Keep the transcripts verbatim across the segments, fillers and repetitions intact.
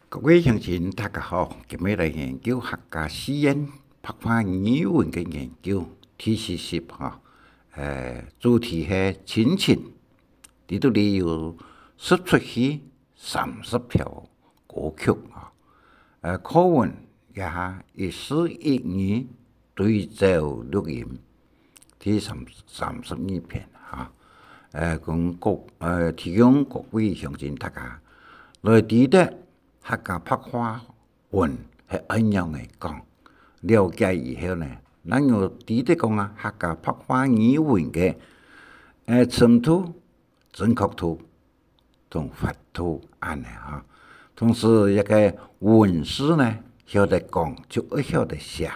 各位鄉親，大家好！今日來研究客家四縣白話語文个研究，第四集吼，呃，主題係親情。在這裡有十齣戲、三十條歌曲啊。呃，課文這下一字一語對照錄音，第三，三十二篇哈。呃，供各，呃，提供各位鄉親大家來知得 客家白話文係仰仔講。了解以後呢，咱又知得講啊，客家白話語文个，呃，深度、準確度同法度恁仔哈。同時，這个文字呢，曉得講就愛曉得寫，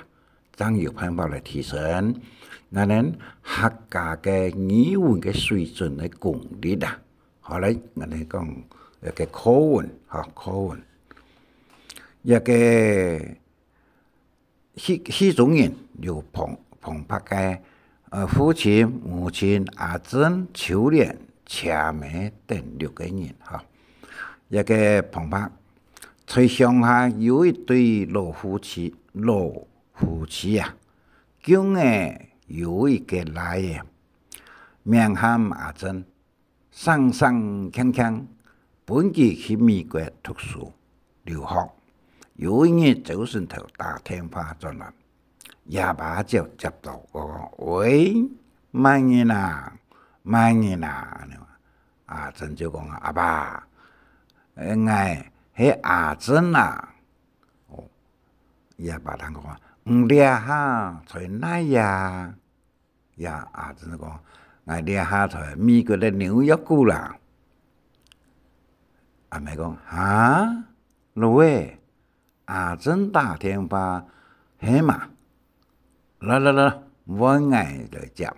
正有辦法來提升咱等客家个語文个水準个功力啊。好，來，𠊎等講一个課文，哈，課文。 這个戲，戲中人有旁，旁白个，呃，父親、母親、阿珍、秋蓮、車姆等六个人哈。這个旁白，在鄉下有一對老夫妻，老夫妻啊，共仔有一个倈仔，名喊阿珍。 省省儉儉，分佢去美國讀書、留學。有一日朝晨頭打電話轉來，厥爸就接到，講：「喂，麼人啊？麼人啊？」恁仔嘛。阿珍就講：「阿爸，呃，𠊎係阿珍啊。」哦，厥爸正講：「你這下在哪呀？」 厥阿珍講：「𠊎這下在美國个紐約州啦。」阿姆講：「哈？老仔，阿珍打電話係嘛？來來來，換𠊎來接。」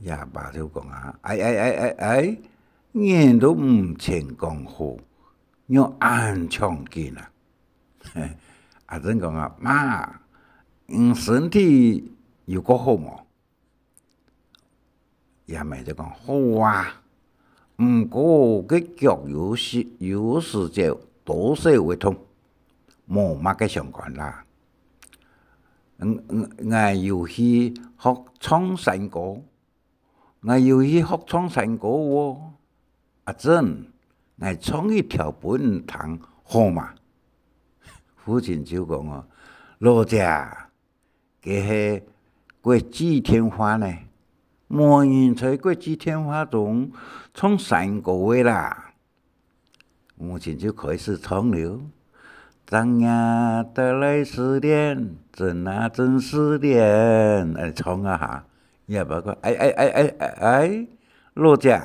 厥爸就講啊：「哎哎哎哎哎，人都毋曾講好， 仰恁搶緊啊？」阿珍講啊：「媽，你身體有較好無？」厥姆就講：「好啊，毋過該腳有時，有時節多少會痛，無麼个相干啦。」嗯，嗯，𠊎有去學唱山歌， 𠊎有去學唱山歌哦。阿珍，𠊎唱一條分你聽，好嘛？父親就講哦：「老姐，該係國際電話呢，無人在國際電話中唱山歌个啦。」 母親就開始唱了：「正月到來思念，真啊真思念。」哎，唱啊哈。厥爸講：「哎哎哎哎哎哎，老姐，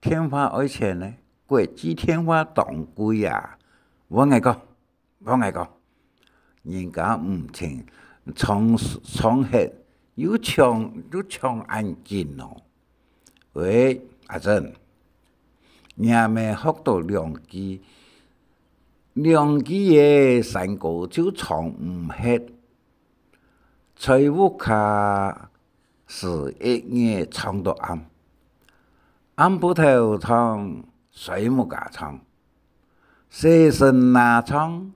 電話愛錢呢，國際電話當貴啊。換𠊎講，換𠊎講。」人家毋曾唱，唱忒，又搶，又搶恁緊哦。 「喂，阿珍，若姆學到兩句，兩句仔山歌就唱毋忒。在屋下係一日唱到暗，暗晡頭唱，睡目也唱，洗身也唱，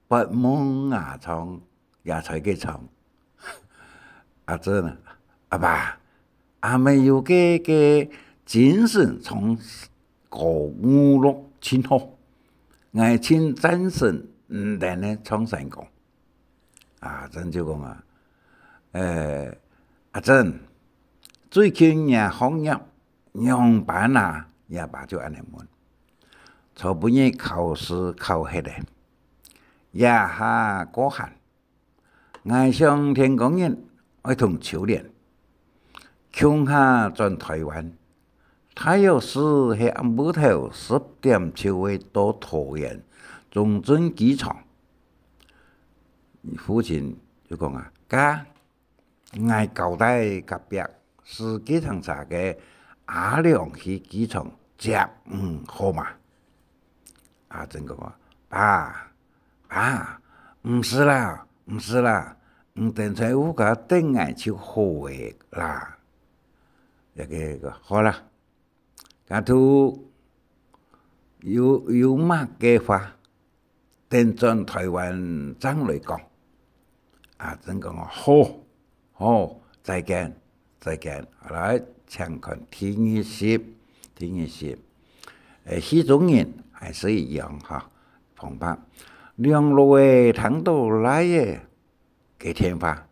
發夢也唱，也在該唱。」阿珍啊：「阿爸，阿姆有該个精神唱歌娛樂盡好，𠊎盡贊成你等个唱山歌。」阿珍就講啊：「呃，阿珍，最近若學業 仰般啊？」厥爸就恁仔問。「昨晡日考試考忒了，這下較閒，𠊎想天光日愛同秋蓮共下轉臺灣，大約係暗晡頭十點就會到桃園中正機場。」父親就講啊：「該 𠊎交代隔壁駛計程車个阿良去機場接你，好嗎？」阿珍講：「爸，爸，毋使啦，毋使啦，你等在屋下等𠊎就好了啦。」這个，好啦， 該就有，有麼个話，等轉臺灣正來講。」阿珍講：「好，好，再見，再見。」來，請看第二集，第二集。誒，戲中人還係一樣哈，旁白。梁老爺聽到倈仔个電話，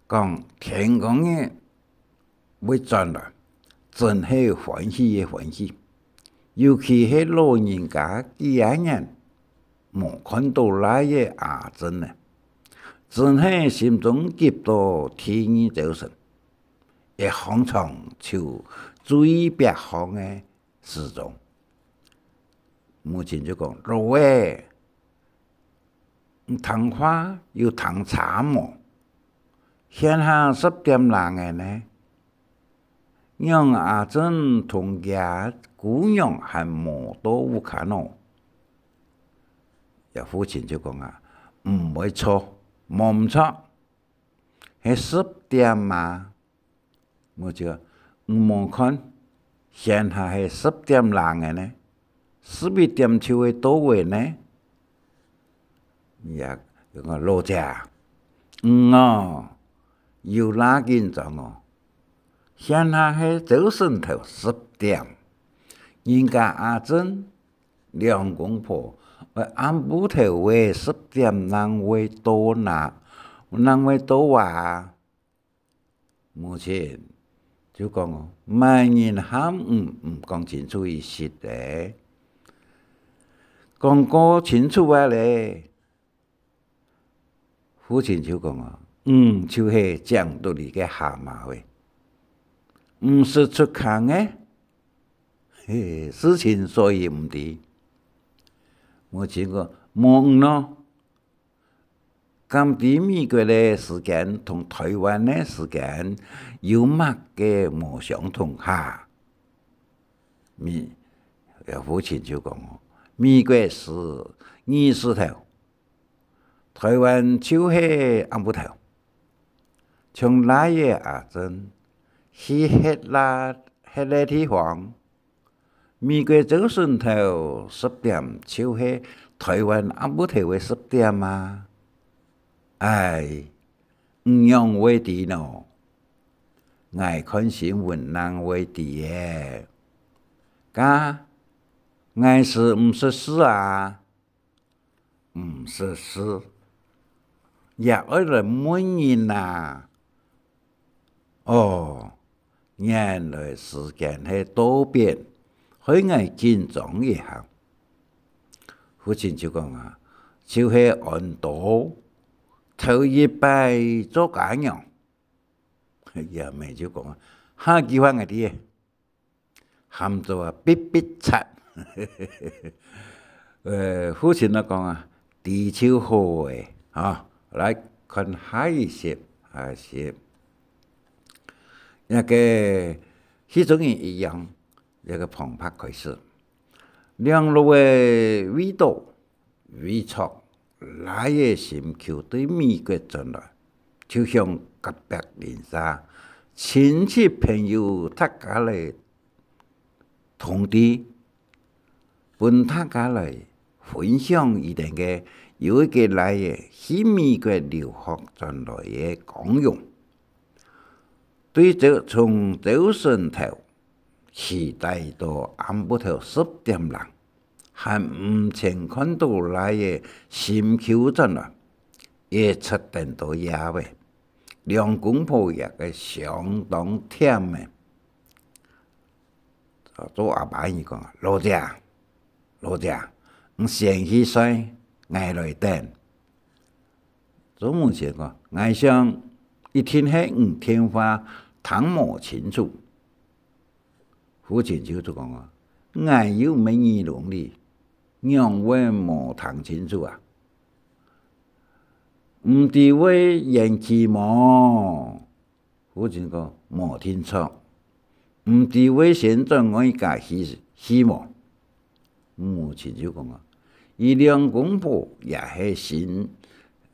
講天光日會轉來，真係歡喜个歡喜。尤其係老人家幾下年無看到倈仔阿珍呢，真係心中急到第二朝晨，一䟘床就注意壁項个 時鐘。母親就講：「老仔，你聽話有聽差無？現下十點零仔呢，仰阿珍同厥姑娘還無到屋下呢？」厥父親就講啊：「毋會錯，無毋著，係十點啊。」 母親講：「你無看，現下係十點零仔呢，十一點就會到位呢。」也，也講：「老姐，你哦，有罅緊張哦。現下係朝晨頭十點，人家阿珍兩公婆愛暗晡頭个十點正會到哪，正會到啊。」 母親就講哦：「麼人喊你毋講清楚一息咧？講過清楚啊咧。」父親就講哦：「你就係井肚裡个蝦蟆仔，毋識出空仔，嘿，事情所以毋知。」母親講：「無你咯， 敢知美國个時間同臺灣个時間有麼个無相同哈？」美，父親就講哦：「美國時二時頭，臺灣就係暗晡頭。像倈仔阿珍去歇啦，歇个地方， 美國朝晨頭十點就係臺灣暗晡頭个十點啊！」「唉，你仰會知呢？𠊎看新聞正會知个。」「該，𠊎斯毋識字啊！」 「毋識字，也愛來問人啊！」「哦，原來時間係倒反，害𠊎緊張一下。」父親就講啊：「就係安到頭一擺做家娘。」厥姆就講啊：「下句話𠊎知咧。」 喊做啊，必必察。呃，父親啊講啊，知就好咧，哈。來看下一集，下一集。那個戲中人一樣，那個旁白開始。兩老个為著 為著倈仔心臼對美國轉來，就向隔壁鄰舍、親戚朋友大家來通知，分大家來分享佢等个有一個倈仔去美國留學轉來个光榮。對朝，從朝晨頭 期待到暗晡頭十點零，還毋曾看到倈仔心臼轉來，一直等到夜尾，兩公婆也个相當悿咧。做阿爸个講：「老姐，老姐，你先去睡，𠊎來等。」 做母親講：「𠊎想一定係你電話聽無清楚。」父親就講啊：「𠊎又毋係耳聾咧，仰會無聽清楚啊？毋知會延期無？」 父親講：「無定著，毋知會先轉外家去，去無？」母親就講啊：「佢兩公婆也係新，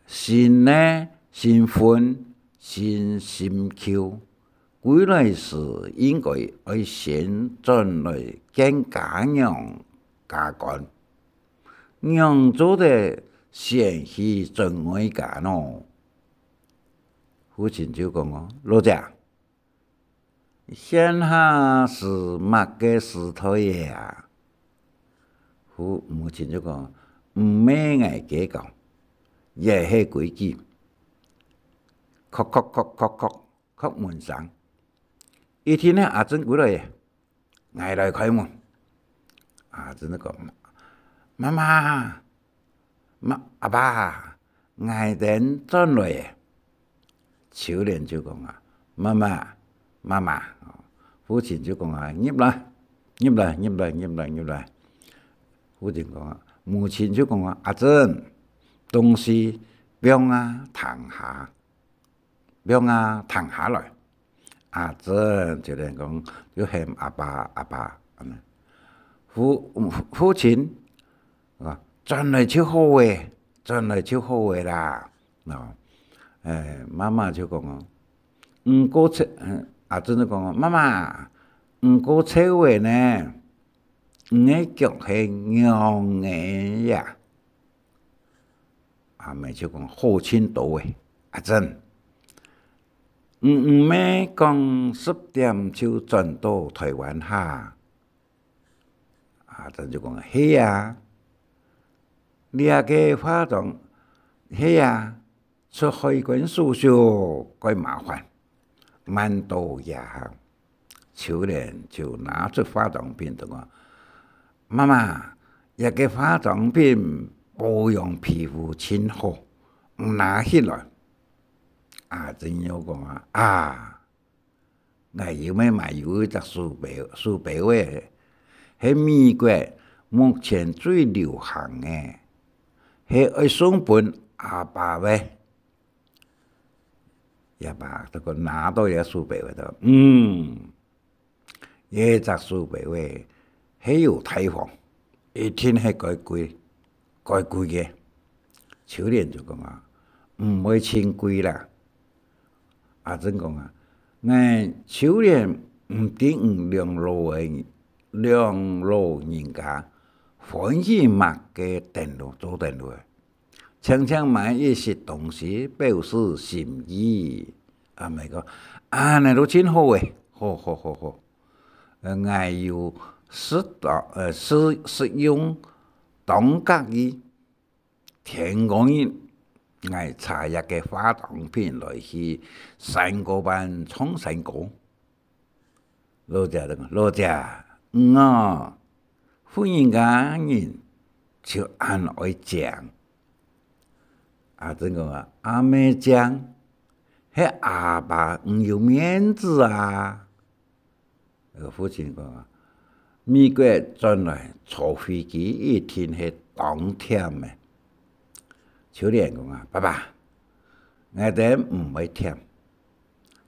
新呢，新婚，新心臼，歸來時應該愛先轉來見家娘、打官，仰做得先去轉外家呢？」父親就講哦：「老姐，現下係麼个時代仔啊？」父，母親就講：「毋係𠊎計較，這係規矩。」叩叩叩叩叩，叩門聲。一聽係阿珍歸來仔， 「𠊎來開門。」阿珍就講：「媽媽，媽，阿爸，𠊎等轉來仔。」秋蓮就講啊：「媽媽，媽媽。」父親就講啊：「入來，入來，入來，入來，入來。」父親講啊，母親就講啊：「阿珍，東西放啊廳下。」 「放啊廳下來。」阿珍就連講，就喊阿爸，阿爸，恁呢。父，父親，啊，「轉來就好仔，轉來就好仔啦。」哦，欸，媽媽就講哦：「毋過車，」嗯，阿珍就講哦：「媽媽，毋過車仔呢，你个腳係仰仔呀？」 阿姆就講：「好盡多仔，阿珍，你毋係講十點就轉到臺灣哈？」阿珍就講：「係啊，這个化妝，係啊，出海關手續蓋麻煩。」 「慢到這下。」秋蓮就拿出化妝品同我：「媽媽，這个化妝品保養皮膚盡好，你拿起來。」阿珍又講啊：「啊，𠊎又愛買有一隻手錶，手錶仔，係美國目前最流行个，係愛送分阿爸个。」 阿爸就講拿到這手錶仔，就：「嗯，這隻手錶仔係有大方，一定係蓋貴，蓋貴个。」秋蓮就講啊：「毋會盡貴啦。」阿珍講啊：「𠊎秋蓮毋知你兩老个，兩老人家歡喜麼个等路，做等路个。 請請買一息東西表示心意。」阿姆講：「恁呢都盡好仔，好，好，好，好。呃，𠊎有食到，呃，食，食用當合意。天光日，𠊎捎這个化妝品來去山歌班唱山歌。」 老姐就講：「老姐，你哦，婦人家人就恁愛靚。」阿珍講啊：「阿姆靚，係阿爸你有面子啊。」呃，父親講啊：「美國轉來坐飛機一定係當悿个。」秋蓮講啊：「爸爸，𠊎兜毋會悿。」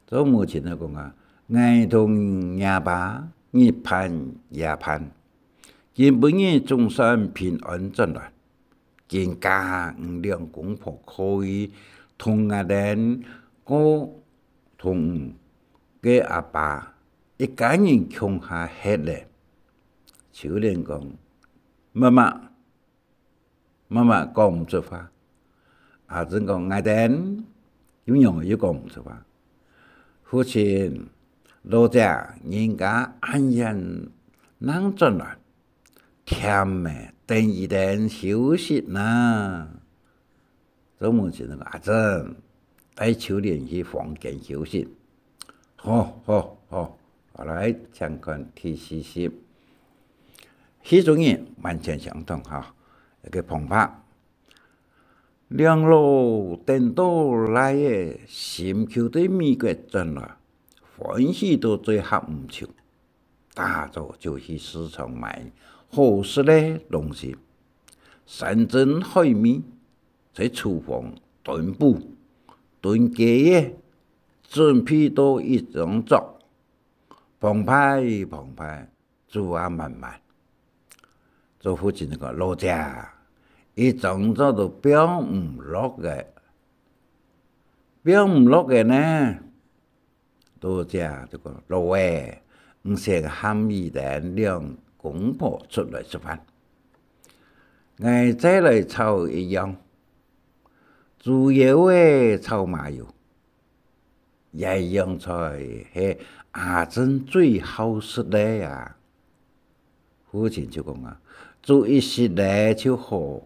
做母親个講啊：「𠊎同若爸日盼夜盼，今晡日總算平安轉來，今下你兩公婆可以同𠊎兜過同个阿爸一家人共下歇咧。」秋蓮講：「媽媽， 媽媽講毋出話。」阿珍講：「𠊎兜又仰仔又講毋出話？」「父親，老姐人家恁遠正轉來，悿个，等佢兜休息哪。」做母親个講：「阿珍，帶秋蓮去房間休息。」「好，好，好。」好，來，請看第四十。戲中人完全相同哈，一个旁白。兩老等到倈仔心臼對美國轉來，歡喜到嘴合毋住，打早就去市場買好食个東西，山珍海味，在廚房燉補、燉雞仔，準備到一張桌，澎湃澎湃， 煮啊滿滿。」做父親个講：「老姐，一張桌都放毋落个，放毋落个呢。」老姐就講：「老仔，你先喊佢兜兩公婆出來食飯。」，𠊎再來炒一樣，豬腰仔炒麻油。這樣菜係阿珍最好食个啊。」父親就講啊：「煮一息仔就好，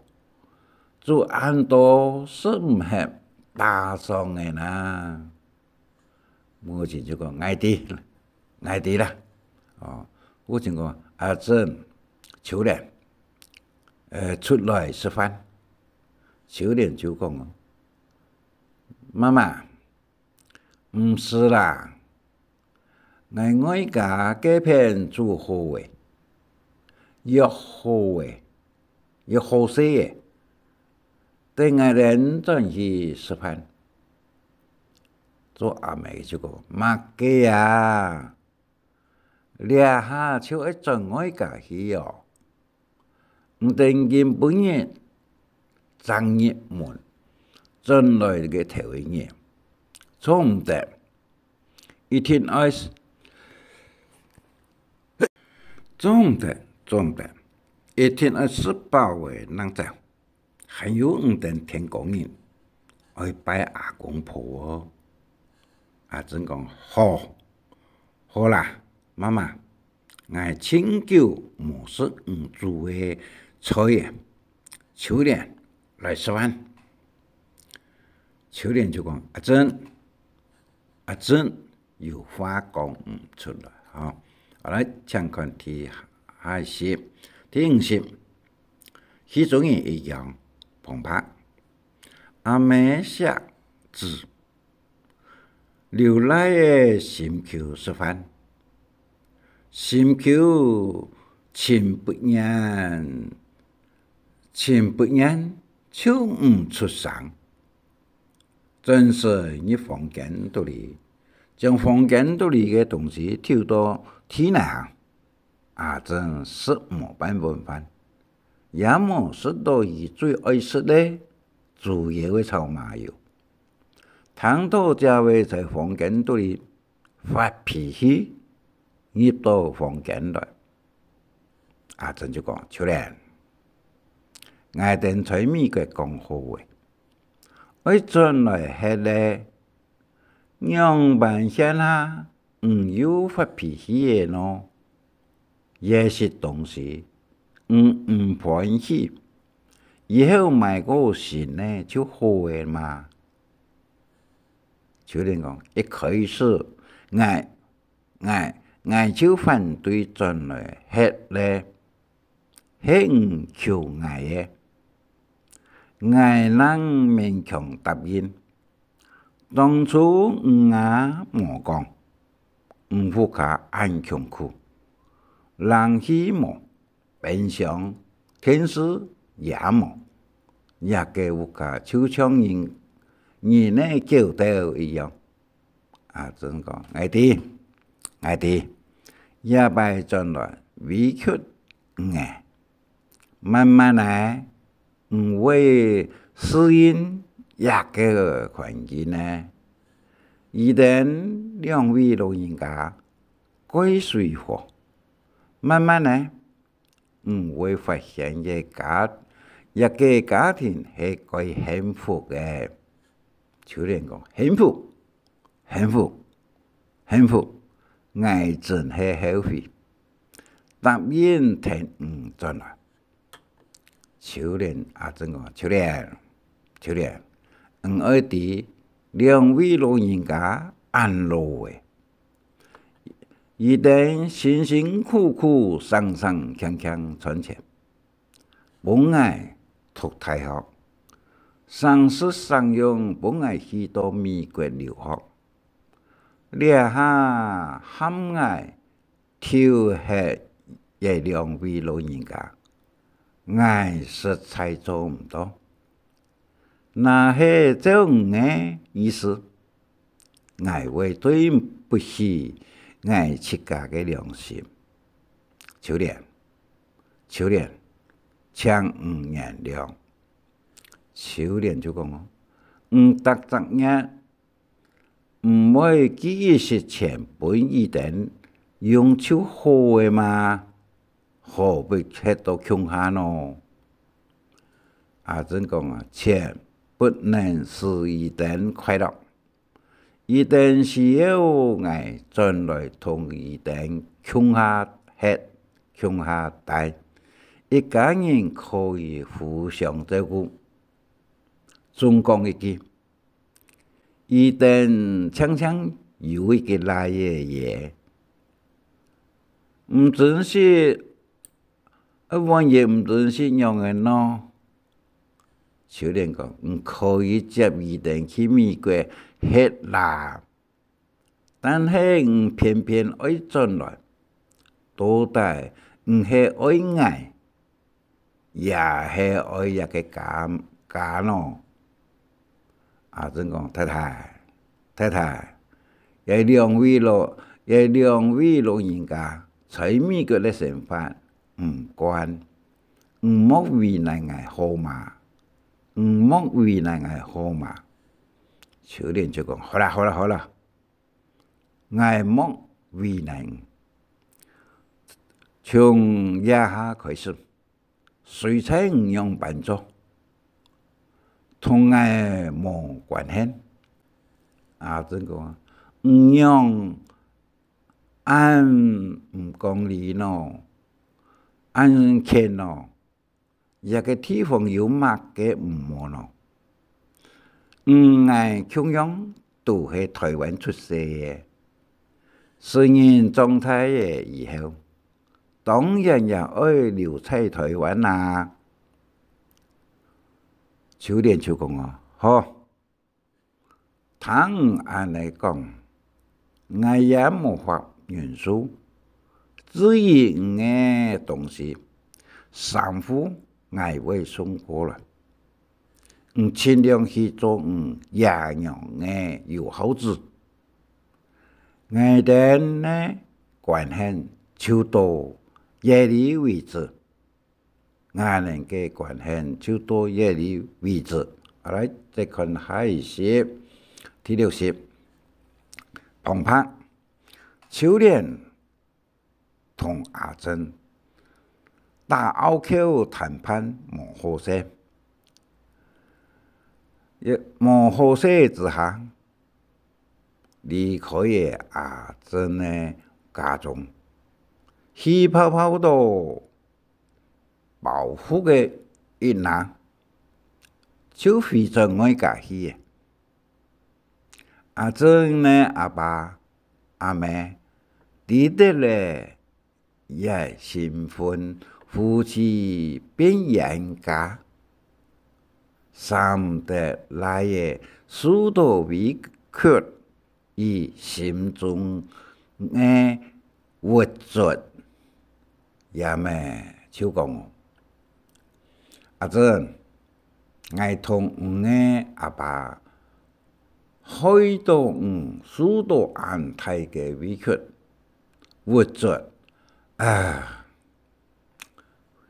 煮恁多食毋核，打爽个啦。」 母親就講：「𠊎知，𠊎知啦。」哦，父親講：「阿珍，秋蓮，呃，出來食飯。」秋蓮就講哦：「媽媽，毋使啦，𠊎外家該片煮好咧，約好咧，約好勢咧，等𠊎等轉去食飯。」 做阿姆就講：「麼个啊？這下就愛轉外家去哦？毋等今晡日正入門，轉來个頭一日，做毋得，一定愛，做毋得，做毋得，一定愛食飽咧正走。」 還有毋等天光日，愛拜阿公婆哦。阿珍講：「好，好啦，媽媽，𠊎盡久無食你煮个菜咧。」秋蓮，來食飯。秋蓮就講：「阿珍，阿珍。」 有話講毋出來，吼。好，來，請看第下一集，第五集，戲中人一樣，旁白。阿姆惜子，留倈仔心臼食飯，心臼盡不願，盡不願就毋出聲。 轉身入房間肚裡，將房間肚裡个東西丟到地泥項。阿珍食無半碗飯，也無食到佢最愛食个豬腰仔炒麻油。聽到姐仔在房間肚裡 發脾氣，入到房間來。阿珍就講：「秋蓮，𠊎等在美國講好咧，愛轉來歇咧，仰般現下你又發脾氣咧呢？這息東西你毋歡喜，以後買過新个就好咧嘛。」 秋蓮講：「一開始，𠊎，𠊎，𠊎就反對轉來歇咧，係你求𠊎个，𠊎正勉強答應。當初你也無講，你屋下恁窮苦，冷氣無， 冰箱、電視也無，這個屋下就像人，人个狗竇一樣。」阿珍講：「𠊎知，𠊎知，這擺轉來委屈你咧。慢慢仔，你會適應這個環境个。佢等兩位老人家蓋隨和，慢慢仔， 你會發現這家，這個家庭係蓋幸福个。」秋蓮講：「幸福，幸福，幸福，𠊎真係後悔，答應跈你轉來。」秋蓮，阿珍講：「秋蓮，秋蓮，你愛知，兩位老人家恁老咧， 佢等辛辛苦苦省省儉儉賺錢，分𠊎讀大學，省食省用分𠊎去到美國留學。這下喊𠊎丟忒這兩位老人家，𠊎實在做毋到。 若係照你个意思，𠊎會對不起𠊎自家个良心。秋蓮，秋蓮，請你原諒。」秋蓮就講哦：「你逐隻月 毋會寄一息錢分佢等用就好咧嘛，何必㧒到共下呢？」阿珍講啊：「錢不能使伊等快樂，伊等需要𠊎轉來同伊等共下歇、共下戴，一家人可以互相照顧。」總講一句， 伊等淨淨有一個倈仔耶，毋珍惜，啊，萬一毋珍惜仰仔呢？秋蓮講：「你可以接伊等去美國歇啦，但係你偏偏愛轉來，到底你係愛𠊎， 也係愛這個家，家呢？」阿珍講：「太太，太太，這兩位老，這兩位老人家在美國个生活毋慣，你莫為難𠊎好嗎？你莫為難𠊎好嗎？」秋蓮就講：「好啦，好啦，好啦，𠊎莫為難你。從這下開始， 隨在你仰般做，同𠊎無關係。」阿珍講：「你仰恁毋講理呢？恁譴呢？這個地方有麼个毋好呢？你𠊎共樣都係臺灣出世个，細人長大了以後，當然也愛留在臺灣啊。」秋蓮就講哦：「好，聽你恁仔講，𠊎也無法忍受。至於你个東西，衫褲𠊎會送過來。你盡量去做你爺娘个有孝子。𠊎等个關係就到這裡為止。」 𠊎等个關係就到這裡為止。好，來，再看下一集，第六集，旁白。秋蓮同阿珍打拗口談判無好勢，也無好勢之下，離開了阿珍个家中，氣泡泡到 包袱仔一拿，就飛轉外家去了。阿珍个阿爸阿姆知得了這新婚夫妻變冤家，捨毋得倈仔受到委屈， 佢心中个鬱卒。這姆就講：「阿珍，𠊎同你个阿爸害到你受到恁大个委屈、鬱卒啊！」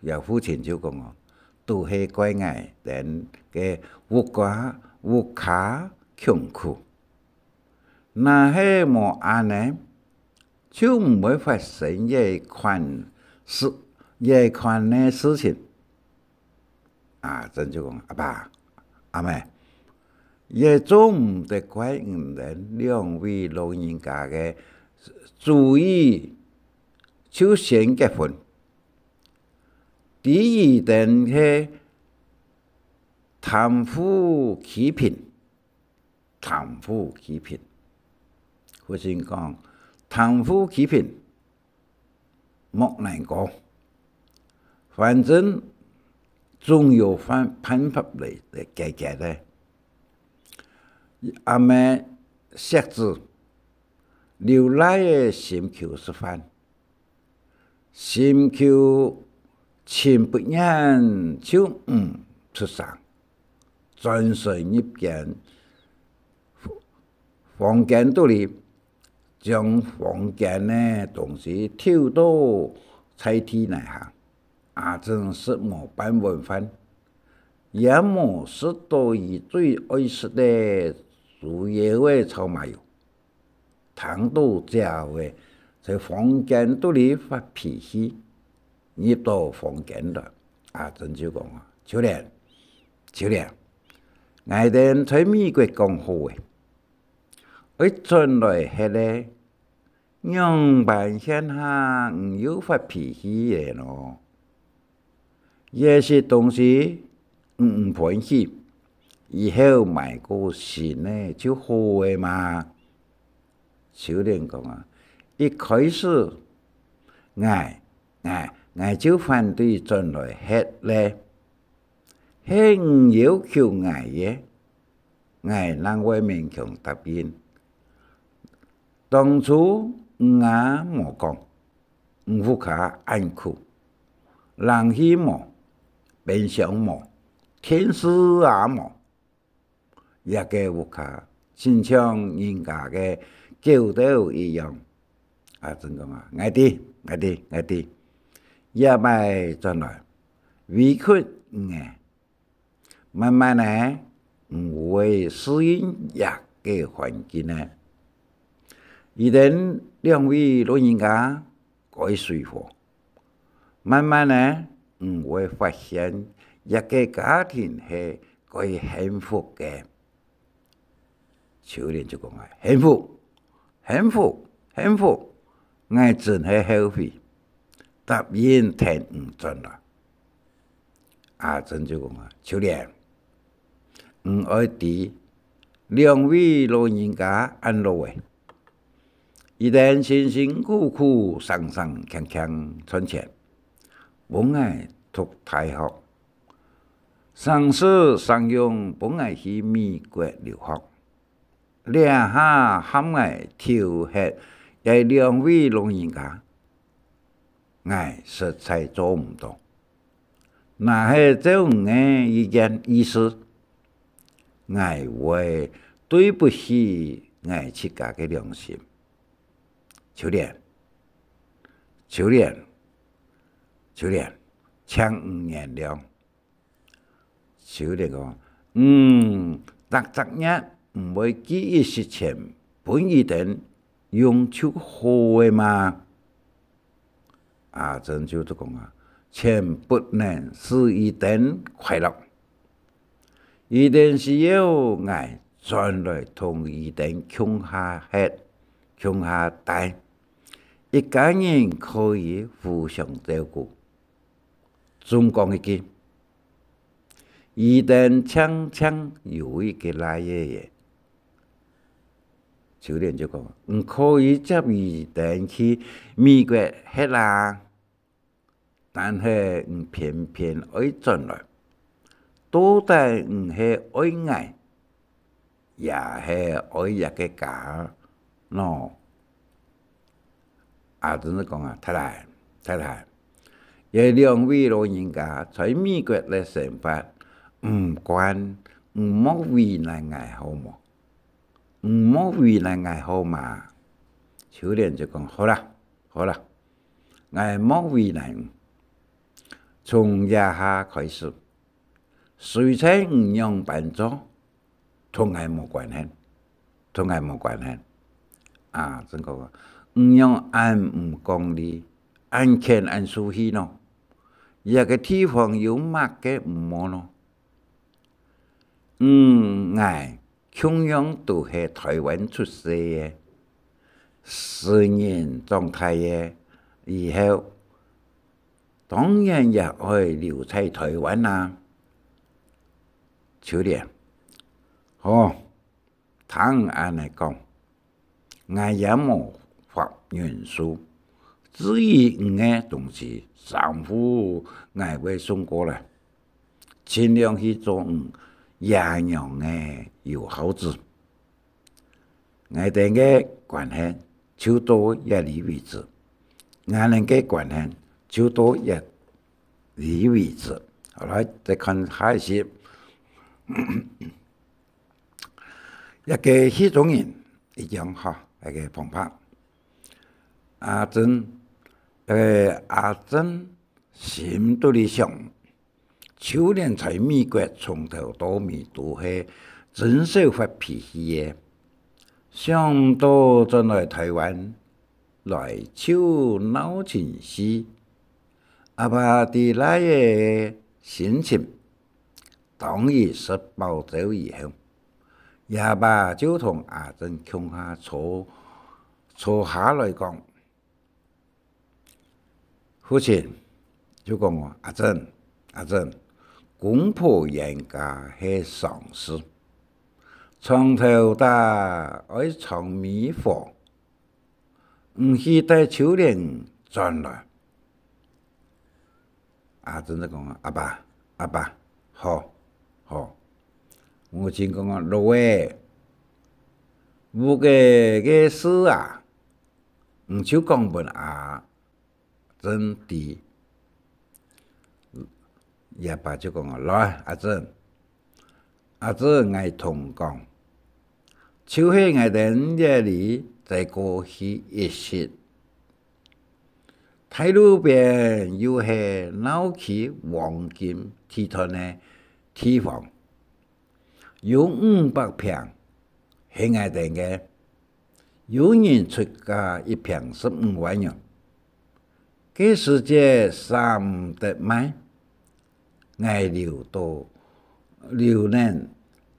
這父親就講哦：「都係怪𠊎等个屋下，屋下窮苦。若係無恁仔，就毋會發生這款事，這款个事情。」阿珍就講：「阿爸，阿姆，也做毋得怪你等兩位老人家个主意，就先結婚。」 知佢等係貪富欺貧，貪富欺貧。父親講：「貪富欺貧，莫難過，反正總有辦，辦法來，來解決个。」阿姆惜子，留倈仔心臼食飯。 心臼盡不願就毋出聲，轉身入間，房間肚裡，將房間个東西丟到在地泥下。阿珍食無半碗飯，也無食到佢最愛食个豬腰仔炒麻油。 聽到姐仔在房間肚裡發脾氣，入到房間來，阿珍就講啊：「秋蓮，秋蓮，𠊎兜在美國講好个，愛轉來歇咧，仰般現下你又發脾氣咧呢？這兜東西你毋歡喜，以後買過新个就好个嘛。秋蓮講啊，一開始，𠊎，𠊎，𠊎就反對轉來歇咧。 係你要求𠊎个，𠊎正會勉強答應。當初你也無講，你屋下恁苦，冷氣無，冰箱無，電視也無。這個屋下，親像人家个狗竇一樣。阿珍講啊，𠊎知，𠊎知，𠊎知，這擺轉來，委屈你个。 慢慢仔，你會適應這個環境个。佢兜兩位老人家蓋隨和，慢慢仔，你會發現這個家庭係蓋幸福个。 秋蓮就講啊，幸福，幸福，幸福，𠊎真係後悔，答應跈你轉來。阿珍就講啊，秋蓮，你愛知，兩位老人家恁老咧，佢兜辛辛苦苦、省省儉儉賺錢，分𠊎讀大學， 省食省用分𠊎去美國留學，這下喊𠊎丟忒這兩位老人家，𠊎實在做毋到。若係照你个意見、意思，𠊎會對不起𠊎自家个良心。秋蓮，秋蓮，秋蓮，請你原諒。 秋蓮講：「嗯，逐隻月毋會寄一息錢分佢兜用就好咧嘛。」阿珍就講啊：「錢不能使佢兜快樂，佢兜需要𠊎轉來同佢兜共下歇、共下戴，一家人可以互相照顧。」 總講一句，佢兜淨淨有一個倈仔咧。秋蓮就講：「你可以接佢兜去美國歇啊，但係你偏偏愛轉來，到底你係愛𠊎， 也係愛這個家呢？」阿珍就講啊：「太太，太太，這兩位老人家在美國个生活毋慣，你莫為難𠊎好無？你莫為難𠊎好嗎？」秋蓮就講：「好啦，好啦，𠊎莫為難你。從這下開始，隨在你仰般做， 同𠊎無關係，同𠊎無關係。」阿珍講：「你仰恁毋講理，恁譴恁受氣呢？這個地方有麼个毋好呢？」「嗯，𠊎共樣都係臺灣出世个，成人長大个以後，當然也愛留在臺灣啊。」秋蓮：「好， 聽你恁仔講，𠊎也無法忍受。至於你个東西，省下𠊎會送過來，盡量去做你爺娘个有孝子。𠊎兜个關係就到這裡為止，𠊎兜个關係就到這裡為止。」好，來，再看下一集。 一個戲中人一樣吼，一個旁白。阿珍，呃，阿珍心肚裡想，秋蓮在美國從頭到尾都係真少發脾氣个，想毋到轉來臺灣來就鬧情緒。阿爸知倈仔个心情，當日食飽朝以後，厥爸就同阿珍共下坐，坐下來講：「父親，」就講：「阿珍，阿珍，公婆冤家係常事，床頭打愛床尾和，你去帶秋蓮轉來。」阿珍就講：「阿爸，阿爸，好，好。」母親講：「老仔，屋下个事啊，你就講分阿珍知。」厥爸就講：「來，阿珍，阿珍，𠊎同你講，就係𠊎兜這裡再過去一息，大路邊有係鬧區黃金地段个地方，有五百坪係𠊎兜个，有人出價一坪十五萬銀。該時節捨毋得賣，𠊎留到，留等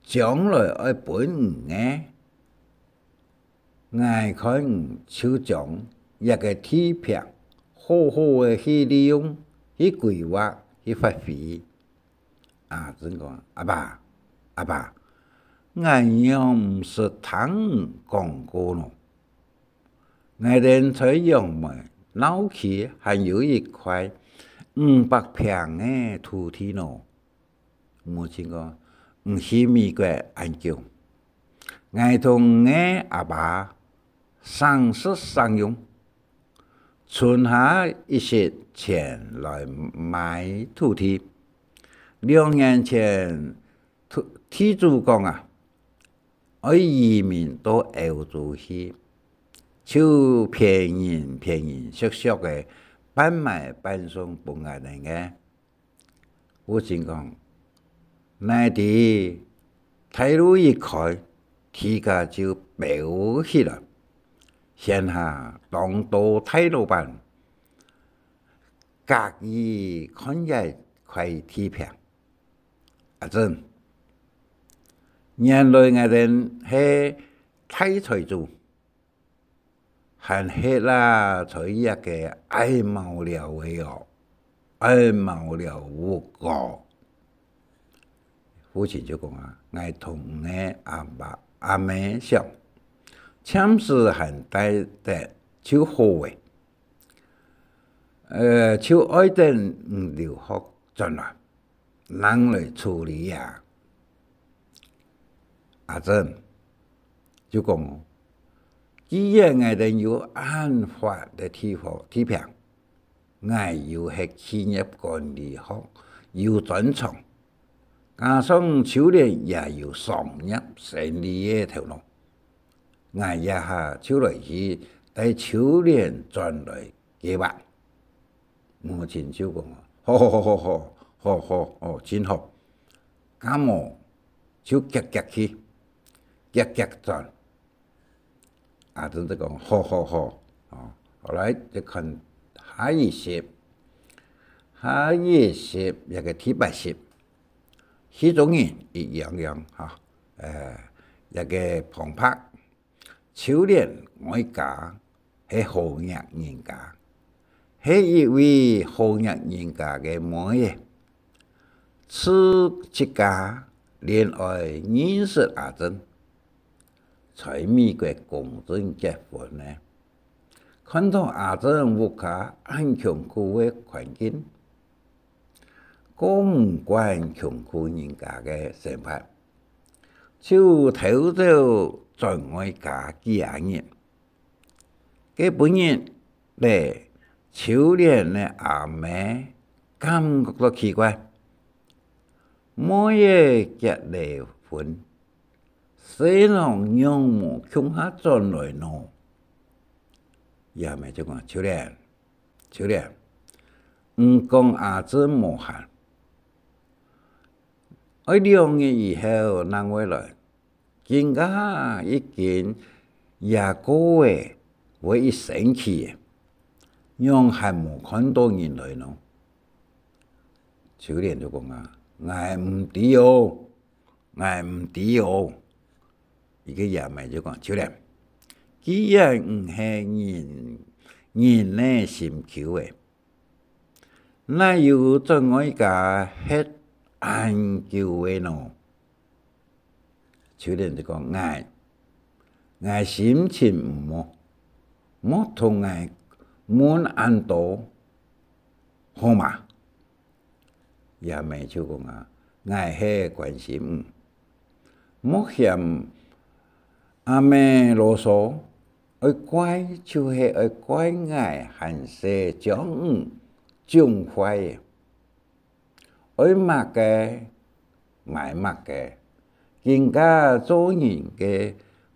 將來愛分你个。」「𠊎看你就將這个地坪好好个去利用，去規劃，去發揮。」阿珍講：「阿爸，阿爸，𠊎仰毋識聽你講過呢？𠊎兜在楊梅鬧區還有一塊五百坪个土地呢。」 母親講：「你去美國恁久，𠊎同你个阿爸省食省用，存下一息錢來買土地。兩年前，土，地主講啊，愛移民到歐洲去，就便宜便宜俗俗个半買半送分𠊎兜个。」 父親講：「哪知大路一開，地價就飆起來，現下當多大老闆合意看這塊地坪。」「阿珍，原來𠊎兜係大財主， 還歇啊在這个矮茅寮仔哦，矮茅寮屋哦。」父親就講啊：「𠊎同你个阿爸阿姆想，暫時還戴得就好咧。呃，就愛等你留學轉來， 正來處理啊。」阿珍就講：「既然𠊎兜有恁闊个地方，地坪，𠊎又係企業管理學有專長，加上秋蓮也有商業生理个頭腦，𠊎這下就來去帶秋蓮轉來計畫。」 母親就講：「好，好，好，哦，真好。」「該無就遽遽去，遽遽轉。」阿珍就講：「好，好，好。」哦，好來，再看下一集，下一集，這个第八集，戲中人一樣樣，哈，呃，這个旁白， 秋蓮外家係好額人家，係一位好額人家个妹仔，自自家戀愛認識阿珍，在美國公證結婚呢。看到阿珍屋下恁窮苦个環境，過毋慣窮苦人家个生活， 就偷走轉外家幾下日。該晡日咧，秋蓮个阿姆感覺到奇怪，妹仔結了婚，細郎仰無共下轉來呢？厥姆就講：「秋蓮，秋蓮，你講阿珍無閒， 愛兩日以後正會來，今下已經也過仔會一星期咧，仰還無看到人來呢？」秋蓮就講啊： 𠊎毋知哦，𠊎毋知哦。」佢个爺姆就講：「秋蓮，既然你係人，人个心臼仔，哪有轉外家歇恁久个呢？」 秋蓮就講：「𠊎，𠊎心情毋好，莫同𠊎問恁多，好嗎？」爺姆就講啊：「𠊎係關心你，莫嫌阿姆囉嗦，愛怪就係愛怪𠊎還細將你縱壞个。」 愛麼个買麼个，今下做人个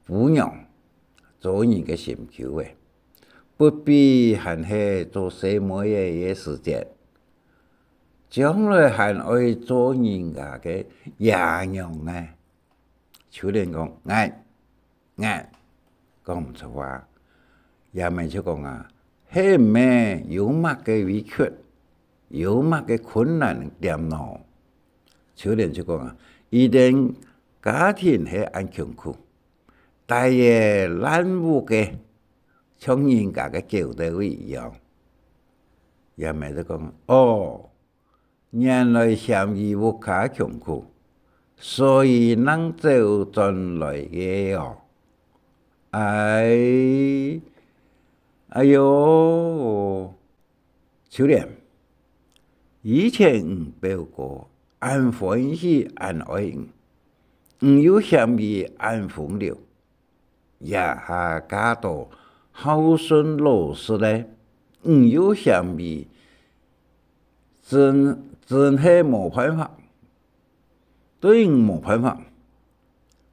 餔娘，做人个心臼仔，不比還係做細妹仔个時節，將來還愛做人家个爺娘呢。」秋蓮講：「𠊎，𠊎，講毋出話。」爺姆就講啊：「係毋係有麼个委屈，有麼个困難點呢？」秋蓮就講啊：「佢等家庭係恁窮苦，戴仔爛屋仔，像人家个狗竇仔一樣。」爺姆就講：「哦， 原來嫌佢屋下窮苦，所以正走轉來个哦。」哎，哎喲，秋蓮，以前你表哥恁歡喜恁愛你，你又嫌佢恁風流， 這下嫁到孝順老實个，你又嫌佢，真，真係無辦法，對你無辦法。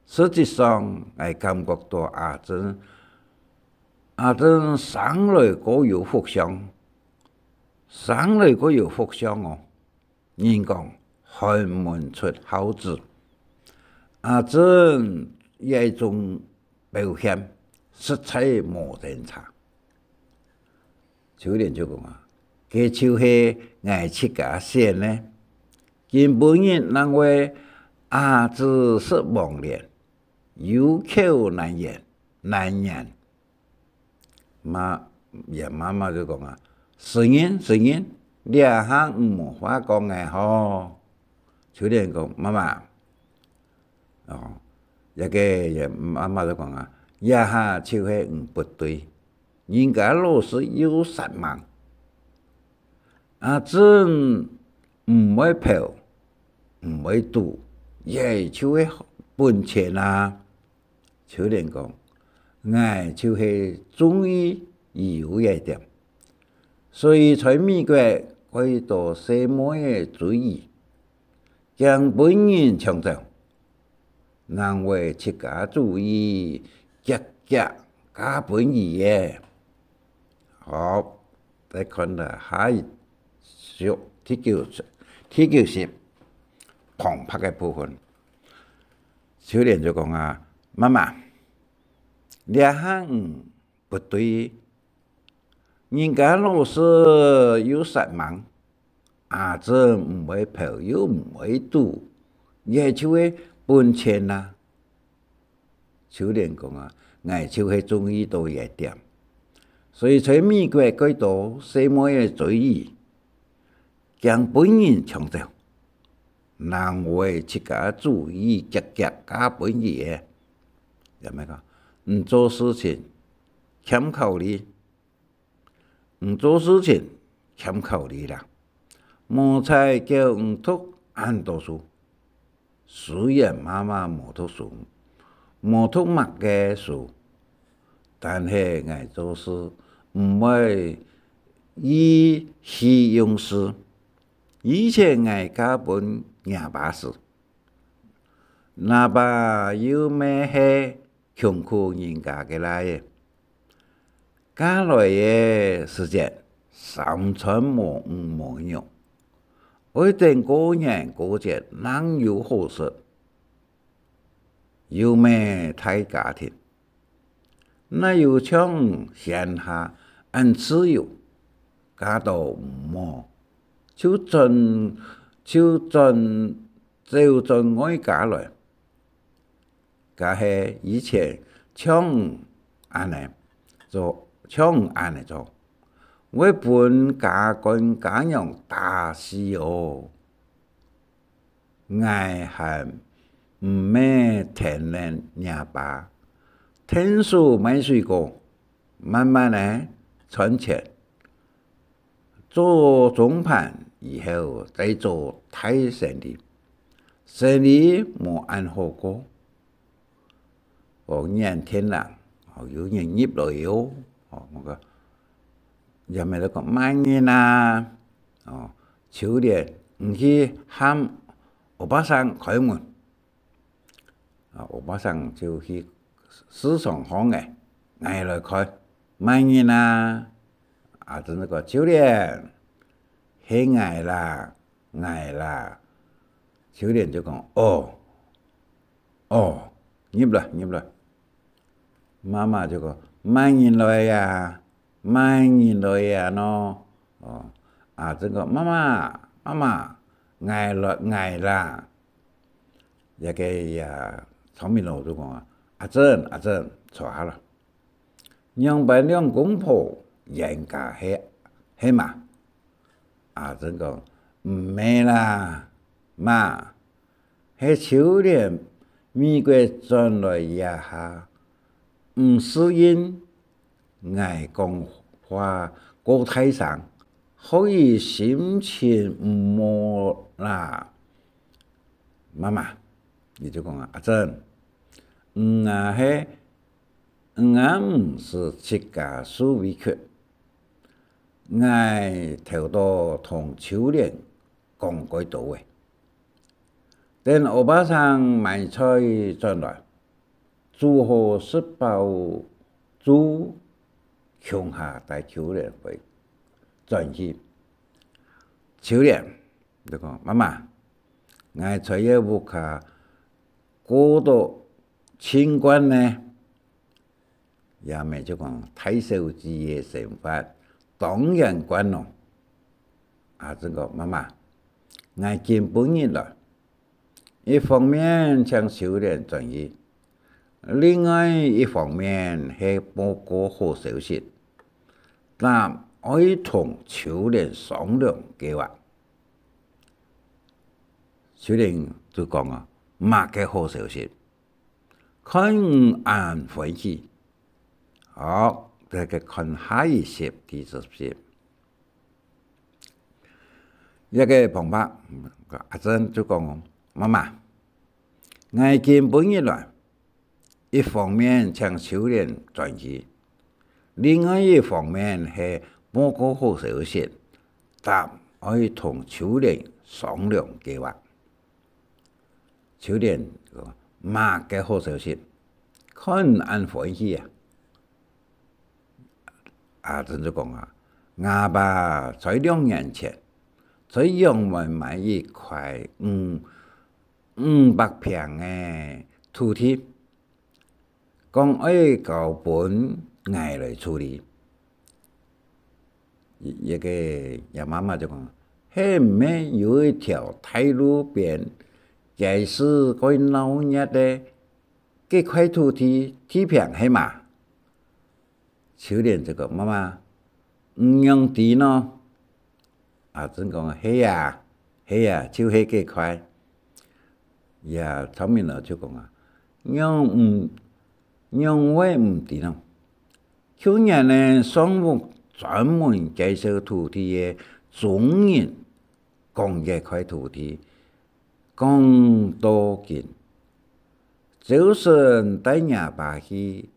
實際上，𠊎感覺到阿珍，阿珍生來過有福相，生來過有福相哦。 人講寒門出孝子，阿珍這種表現，實在無精差。秋蓮就講啊：「該就係𠊎自家選个，今晡日正會阿姊食黃連，有口難言，難言。」 媽，佢媽媽就講啊：「承認，承認，這下毋好話講𠊎吼。」秋蓮講：「媽媽，哦，這个，佢媽媽就講啊，這下就係你不對，人家老實又煞猛。阿珍毋會嫖，毋會賭，這就係本錢啊。」 秋蓮講：「𠊎就係中意佢有這點，所以在美國蓋多細妹仔追佢，驚分人搶走，正會自家主意，遽遽嫁分佢个。」好，再看下一首，第九，第九十，旁白个部分。 秋蓮就講啊：「媽媽，這下你不對，人家老實又煞猛，阿珍毋會嫖又毋會賭，這就係本錢啊。」秋蓮講啊：「𠊎就係中意到這點，所以在美國蓋多細妹仔追佢， 驚分人搶走，正會自家主意遽遽嫁分佢个。」這麼个，你做事情欠考慮，你做事情欠考慮啦，無才叫你讀恁多書。 雖然媽媽無讀書，無讀麼个書，但係𠊎做事毋會意氣用事。以前𠊎嫁分若爸時，若爸又乜係 窮苦人家个倈仔。嫁來个時節，三餐無魚無肉，愛等過年過節正有好食，又乜大家庭，哪有像你現下恁自由，嫁到毋好， 就轉，就轉走轉外家來，該係以前像恁呢做，像恁呢做，會分家官家娘打死哦。 𠊎還毋係跈等若爸，𢯭手賣水果，慢慢仔賺錢，做中盤以後再做大生理，生理無恁好過。哦，𫣆天人，哦，有人入來哦，哦，𠊎講，也毋係講麼人啊，哦，秋蓮，你去喊歐巴桑開門。啊，歐巴桑就去市場項仔，𠊎來開，麼人啊？阿珍就講：「秋蓮，係𠊎啦，𠊎啦。」秋蓮就講：「哦，哦，入來，入來。」媽媽就講：「麼人來呀？麼人來呀喏？」哦，阿珍講：「媽媽，媽媽，𠊎來，𠊎啦。」這个呀，長明老就講啊：「阿珍，阿珍，坐下啦。仰般兩公婆冤家係，係嘛？」阿珍講：「毋係啦，媽，係秋蓮美國轉來這下，毋適應𠊎講話過大聲，所以心情毋好啦。」媽媽，佢就講啊：「阿珍，你啊係，你啊毋使自家受委屈。𠊎頭到同秋蓮講過多仔。等歐巴桑買菜轉來，煮好食飽晝，共下帶秋蓮回轉去。」秋蓮就講：「媽媽，𠊎在這屋下過到盡慣呢。」 這姆就講：「大小姐个生活當然慣咯。」阿珍講：「媽媽，𠊎今晡日來，一方面請秋蓮轉去，另外一方面係報告好消息，搭愛同秋蓮商量計畫。」秋蓮就講啊：「麼个好消息？ 看你恁歡喜。」好，再个看下一集，第十集。這个旁白，阿珍就講：「媽媽，𠊎今晡日來，一方面請秋蓮轉去，另外一方面係報告好消息，搭愛同秋蓮商量計畫。」 秋蓮講：「麼个好消息？看你恁歡喜啊！」阿珍就講啊：「吾爸在兩年前，在楊梅買一塊五，五百坪个土地， 講愛交分𠊎來處理。」這个厥媽媽就講：「係毋係有一條大路邊，街市蓋鬧熱个，該塊土地，地坪係嘛？」秋蓮就講：「媽媽，你仰知呢？」 阿珍講：「係啊，係啊，就係該塊。」這長明老就講啊：「仰毋，仰會毋知呢？舊年呢，上屋專門介紹土地个中人講這塊土地，講到今，朝晨帶若爸去，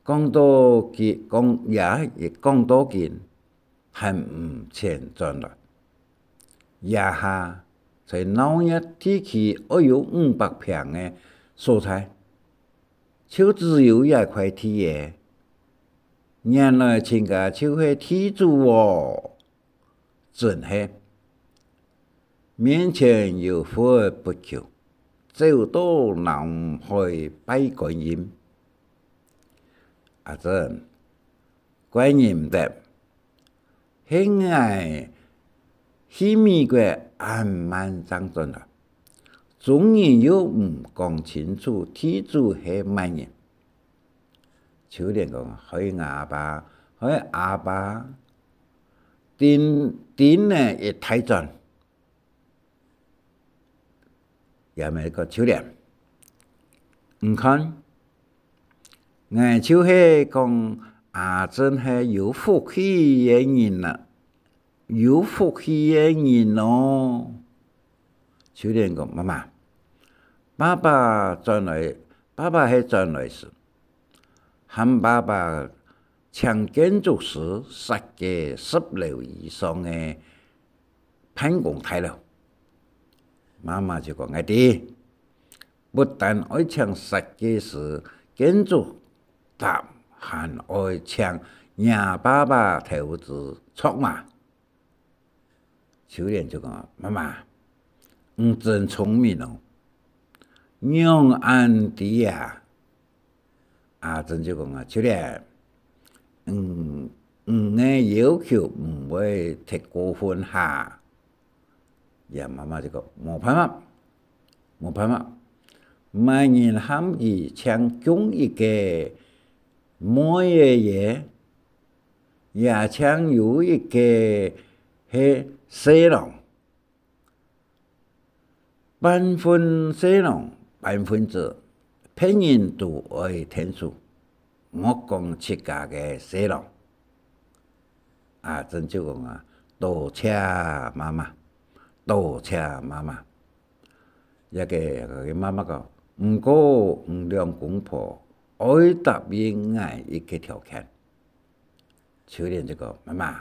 講到今，講，也，也講到今，還毋曾轉來。這下在鬧熱地區愛有五百坪个所在，就只有這塊地仔。原來親家就係地主哦！」 「真係，面前有佛不求，走到南海拜觀音。」「阿珍，怪你毋得，係𠊎去美國恁慢正轉來，眾人又毋講清楚地主係麼人。」秋蓮講：「害吾爸，害阿爸，頂，頂了一大轉。」 也毋係講：「秋蓮，你看，𠊎就係講阿珍係有福氣个人啊，有福氣个人哦。」秋蓮講：「媽媽，爸爸轉來，爸爸係轉來時，喊爸爸請建築師設計十樓以上个辦公大樓。」媽媽就講：「𠊎知，不但愛請設計師、建築家，還愛請若爸爸投資，著無？」秋蓮就講：「媽媽，你真聰明哦，仰恁知啊？」阿珍就講啊：「秋蓮，嗯，你个要求毋會忒過分哈？」 也媽媽就講：「無辦法，無辦法，麼人喊佢淨供一個妹仔耶，也淨有一個係婿郎，半份婿郎半份子，別人都愛𢯭手，莫講自家个婿郎。」阿珍就講啊：「多謝媽媽，多謝媽媽。」 這个，這个媽媽講：「毋過，你兩公婆愛答應𠊎一個條件。」秋蓮就講：「媽媽，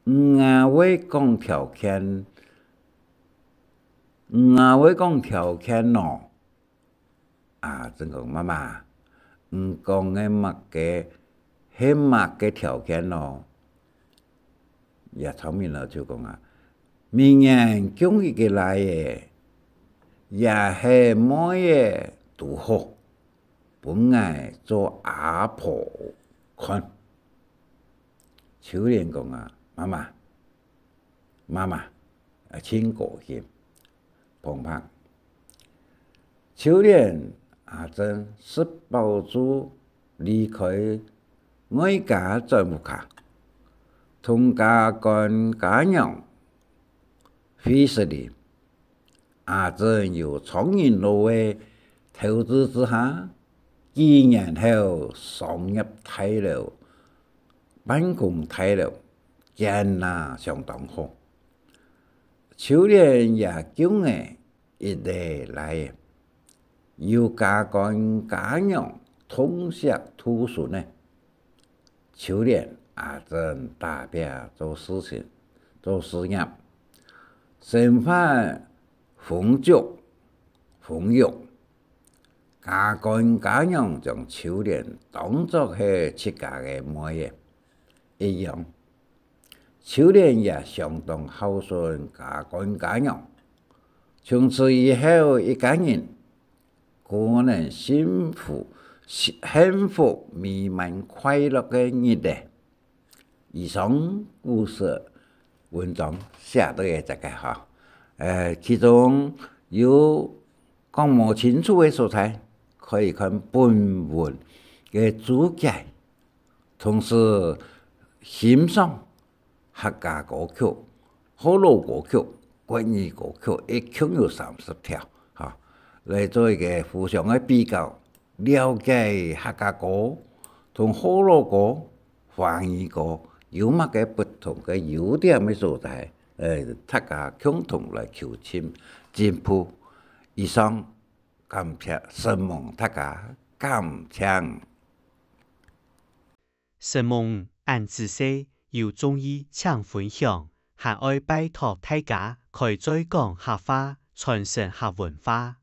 你啊會講條件，你啊會講條件哦。」 阿珍講：「媽媽，你講个麼个，係麼个條件咯？」這聰明佬就講啊：「明年供一個倈仔，也係妹仔都好，分𠊎做阿婆看。」秋蓮講啊：「媽媽， 媽媽，啊，盡高興。」旁白，秋蓮、阿珍食飽晝離開外家轉屋下，同家官家娘會食哩。 阿珍有丈人老个投資之下，幾年後商業大樓、辦公大樓，建啊相當好。秋蓮也供了一個倈仔，有家官家娘痛惜渡孫呢。 秋蓮、阿珍打拚做事情、做事業，生活豐足、豐裕。家官家娘將秋蓮當作係自家个妹仔一樣。秋蓮也相當孝順家官家娘，從此以後一家人 過等幸福、幸福、美滿、快樂个日仔。以上故事文章寫到這个哈，呃，其中有講無清楚个所在，可以看本文个註解，同時欣賞 客家歌曲、學老歌曲、國語歌曲，一共有三十條，哈，來做一個互相个比較，了解客家歌同學老歌、華語歌有麼个不同个優點个所在，呃，大家共同來求進，進步。以上，感謝，承蒙大家，感謝。承蒙恁仔細，有中意請分享，還愛拜託大家開嘴講客話，傳承客文化。